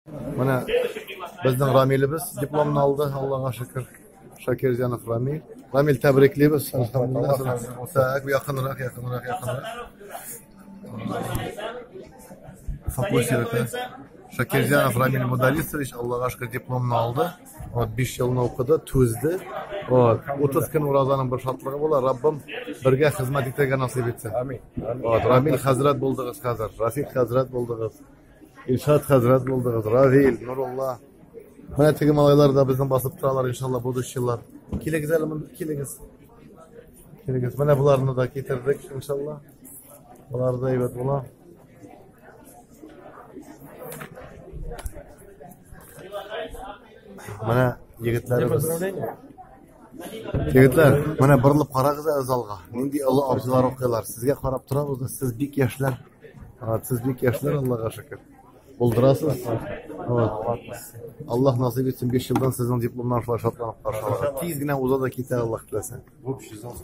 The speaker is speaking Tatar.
Менә безнең Рамилебез дипломны алды, Аллага шөкер. Шакирҗанов Рамил. Рамил, тәбриклибез. Әлхәмдулиллаһ. Так, якынрак, якынрак, якынрак. Фокусировка. Шакирҗанов Рамил Мудалисович, Аллага шөкер, дипломны алды. Вот 5 елны укыды, түзде. Вот 30 көн уразаның бер шатлыгы була. Раббым бергә хезмәт итәргә насыйп итсен. Амин. Вот Рамил хәзрәт булдыгыз хәзер, Рафик хәзрәт булдыгыз. Илшат хәзрәт булдыгыз, Равил, Нурулла. Менә теге малайлар да безнең басып торалар, иншалла, будущийлар. Килегез әле монда, килегез. Килегез. Менә боларны да китердек, иншалла. Болар да әйбәт була. Менә егетләребез. Егетләр, менә борылып карагыз әле залга. Нинди олы абзыйлар укыйлар. Сезгә карап торабыз да, сез бик яшьләр. Вот, сез бик яшьләр, Аллага шөкер. Булдырасыз. Вот. Аллаһ насыйп итсен, 5 елдан сезнең дипломнан шулай шатланып каршы алырга. Тиз генә уза да китә, Аллаһ теләсә. В общий зал.